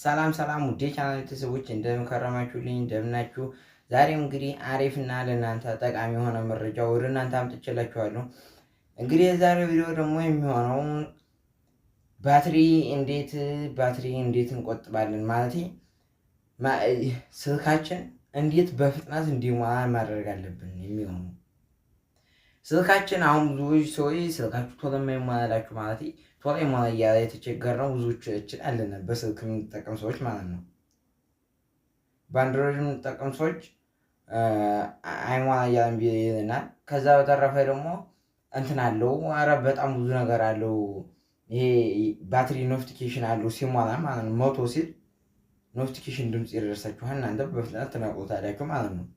ሰላም ሰላም ውዴ ቻናል ቤተሰቦች፣ እንደምን ከረማችሁልኝ? እንደምናችሁ? ዛሬም እንግዲህ አሪፍና ለእናንተ ጠቃሚ የሆነ መረጃ ወደ እናንተ አምጥቼላችኋለሁ። እንግዲህ የዛሬው ቪዲዮ ደግሞ የሚሆነው ባትሪ እንዴት እንቆጥባለን፣ ማለት ስልካችን እንዴት በፍጥነት እንዲሞላ ማድረግ አለብን የሚሆኑ። ስልካችን አሁን ብዙዎች ሰዎች ስልካችሁ ቶሎ የማይሞላላችሁ፣ ማለት ቶሎ ይሞላ እያለ የተቸገርነው ብዙዎቻችን አለን፣ በስልክ የምንጠቀም ሰዎች ማለት ነው። በ Android የምንጠቀም ሰዎች አይሞላ እያለ እምቢ ይለናል። ከዛ በተረፈ ደግሞ እንትን አለው፣ ኧረ በጣም ብዙ ነገር አለው። ይሄ ባትሪ notification አለው፣ ሲሞላ ማለት ነው። 100 ሲል notification ድምፅ ይደርሳችኋል። እናንተ በፍጥነት ትነቅሉታላችሁ ማለት ነው።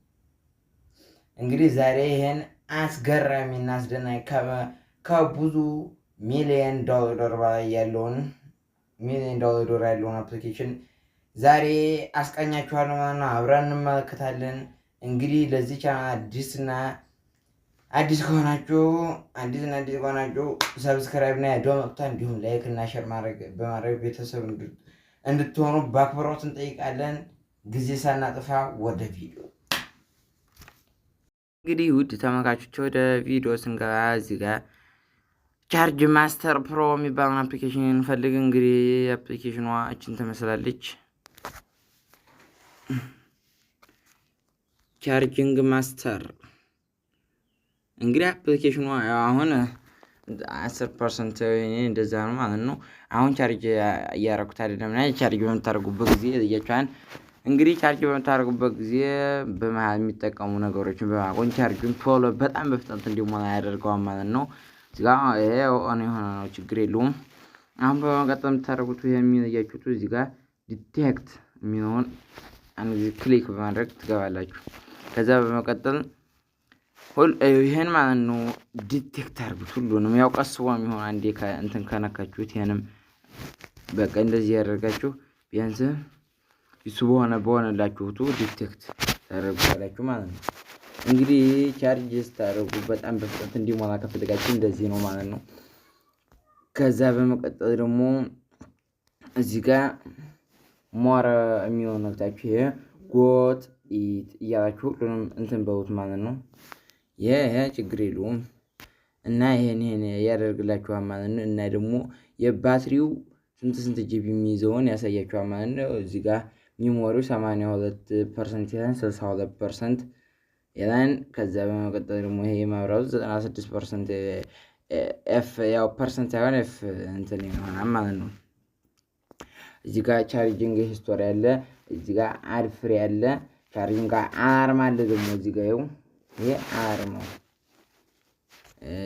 እንግዲህ ዛሬ ይሄን አስገራሚ እና አስደናቂ ከብዙ ሚሊየን ዶላር በላይ ያለውን፣ ሚሊየን ዶላር ያለውን application ዛሬ አስቃኛችኋለሁ ማለት ነው። አብረን እንመለከታለን። እንግዲህ ለዚህ ቻናል አዲስ ከሆናችሁ subscribe እና የደወል ምልክቱን እንዲሁም like እና share በማድረግ ቤተሰብ እንድትሆኑ በአክብሮት እንጠይቃለን። ጊዜ ሳናጥፋ ወደ ቪዲዮ። እንግዲህ ውድ ተመልካቾች፣ ወደ ቪዲዮ ስንገባ እዚህ ጋር Charge Master Pro የሚባለውን application እንፈልግ። እንግዲህ application ኗ እችን ትመስላለች። Charging Master። እንግዲህ application ኗ አሁን 10% እንደዛ ነው ማለት ነው። አሁን charge እያረኩት አይደለም፣ እና charge በምታደርጉበት ጊዜ እያቸዋን እንግዲህ charge በምታደርጉበት ጊዜ በመሀል የሚጠቀሙ ነገሮችን በማቆም ቻርጁን ቶሎ በጣም በፍጥነት እንዲሞላ ያደርገዋል ማለት ነው። እዚህ ጋ ይሄ on የሆነ ነው፣ ችግር የለውም። አሁን በመቀጠል የምታደርጉት የሚለያችሁት እዚህ ጋር detect የሚለውን አንድ ጊዜ click በማድረግ ትገባላችሁ። ከዛ በመቀጠል ይህን ማለት ነው detect አድርጉት ሁሉንም። ያው ቀስ ብሎ የሚሆን አንዴ እንትን ከነካችሁት ይህንም በቃ እንደዚህ ያደርጋችሁ ቢያንስ እሱ በሆነ በሆነላችሁቱ detect ታደርጉታላችሁ ማለት ነው። እንግዲህ charge ስታደርጉ በጣም በፍጥነት እንዲሞላ ከፈለጋችሁ እንደዚህ ነው ማለት ነው። ከዛ በመቀጠል ደግሞ እዚህ ጋር more የሚሆን ነክታችሁ ይሄ got it እያላችሁ ሁሉንም እንትን በሉት ማለት ነው። ይሄ ችግር የለውም እና ይሄን ያደርግላችኋል ማለት ነው። እና ደግሞ የባትሪው ስንት ስንት GB የሚይዘውን ያሳያችኋል ማለት ነው። እዚህ ጋር memory ው 82% ይላል፣ 62% ይላል። ከዛ በመቀጠል ደግሞ ይሄ የማብራቱ 96% F፣ ያው percent ሳይሆን F እንትን ይሆናል ማለት ነው። እዚህ ጋር charging history አለ። እዚህ ጋር ad free አለ። Charging alarm አለ ደግሞ እዚህ ጋር፣ ይኸው ይሄ alarm ነው።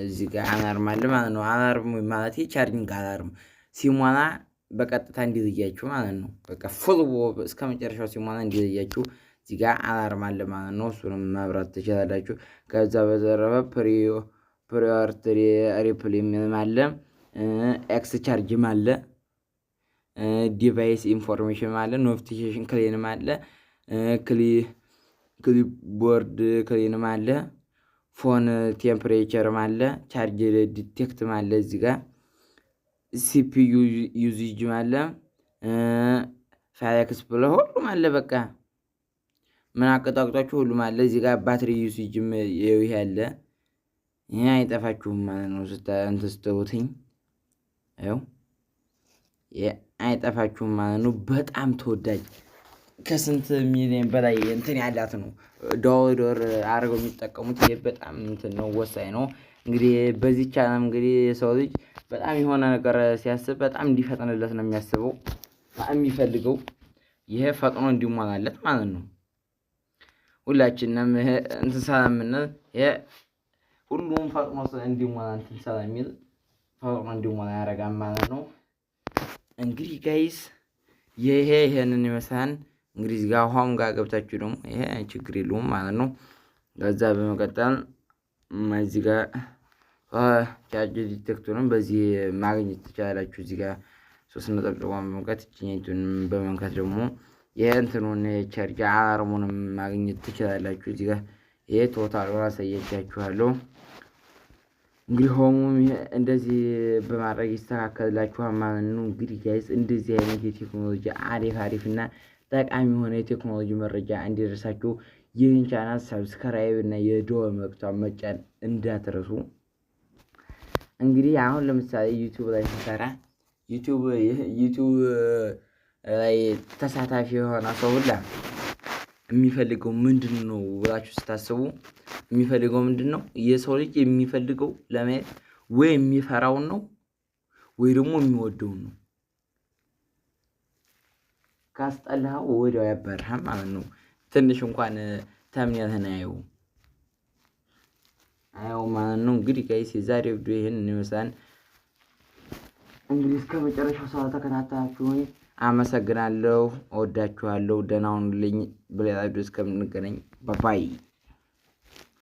እዚህ ጋር alarm አለ ማለት ነው። Alarm ማለት charging alarm ሲሞላ በቀጥታ እንዲለያችሁ ማለት ነው። በቃ full እስከ መጨረሻው ሲሞላ እንዲለያችሁ እዚህ ጋር alarm አለ ማለት ነው። እሱንም ማብራት ትችላላችሁ። ከዛ በተረፈ priority reply የሚልም አለ። X charge ም አለ። Device information አለ። Notification clean ም አለ። Clipboard clean ም አለ። Phone temperature ም አለ። Charge detect ም አለ። እዚህ ጋር CPU usage ም አለ። File explorer ሁሉም አለ። በቃ ምን አቀጣቅጧችሁ ሁሉም አለ። እዚህ ጋር battery usage ም ይሄ አለ። ይሄ አይጠፋችሁም ማለት ነው። እንትን ስትሉትኝ ይኸው አይጠፋችሁም ማለት ነው። በጣም ተወዳጅ፣ ከስንት ሚሊዮን በላይ እንትን ያላት ነው። Download አድርገው የሚጠቀሙት ይሄ በጣም እንትን ነው፣ ወሳኝ ነው። እንግዲህ በዚህ ዓለም እንግዲህ የሰው ልጅ በጣም የሆነ ነገር ሲያስብ በጣም እንዲፈጥንለት ነው የሚያስበው፣ የሚፈልገው ይሄ ፈጥኖ እንዲሞላለት ማለት ነው። ሁላችንም ይሄ እንትን ስለምንል፣ ይሄ ሁሉም ፈጥኖ እንዲሞላ እንትን ስለሚል ፈጥኖ እንዲሞላ ያደርጋል ማለት ነው። እንግዲህ guys፣ ይሄ ይሄንን ይመስላል። እንግዲህ እዚህ ጋር home ጋር ገብታችሁ ደግሞ ይሄ ችግር የለውም ማለት ነው። ከዛ በመቀጠል እዚህ ጋር charge detect ኡንም በዚህ ማግኘት ትችላላችሁ። እዚህ ጋር ሶስት ነጠብጣቧን በመንካት፣ እችኛይቱን በመንካት ደግሞ የእንትኑን charge alarm ኡንም ማግኘት ትችላላችሁ። እዚህ ጋር ይሄ total ኡን አሳየቻችኋለሁ። እንግዲህ home ኡም እንደዚህ በማድረግ ይስተካከልላችኋል ማለት ነው። እንግዲህ guys፣ እንደዚህ አይነት የቴክኖሎጂ አሪፍ አሪፍ እና ጠቃሚ የሆነ የቴክኖሎጂ መረጃ እንዲደርሳችሁ ይህን channel subscribe እና የደወል ምልክቷን መጫን እንዳትረሱ። እንግዲህ አሁን ለምሳሌ YouTube ላይ ስንሰራ YouTube ላይ ተሳታፊ የሆነ ሰው ሁላ የሚፈልገው ምንድን ነው ብላችሁ ስታስቡ የሚፈልገው ምንድን ነው? የሰው ልጅ የሚፈልገው ለማየት ወይ የሚፈራውን ነው ወይ ደግሞ የሚወደውን ነው። ካስጠላኸው ወዲያው ያባርሃል ማለት ነው። ትንሽ እንኳን thumbnail ህን አየውም አየው ማለት ነው። እንግዲህ guys፣ የዛሬው ቪዲዮ ይህንን ይመስላል። እንግዲህ እስከ መጨረሻው ስለተከታተላችሁኝ አመሰግናለሁ። እወዳችኋለሁ። ደህና ሁኑልኝ። በሌላ ቪዲዮ እስከምንገናኝ bye bye።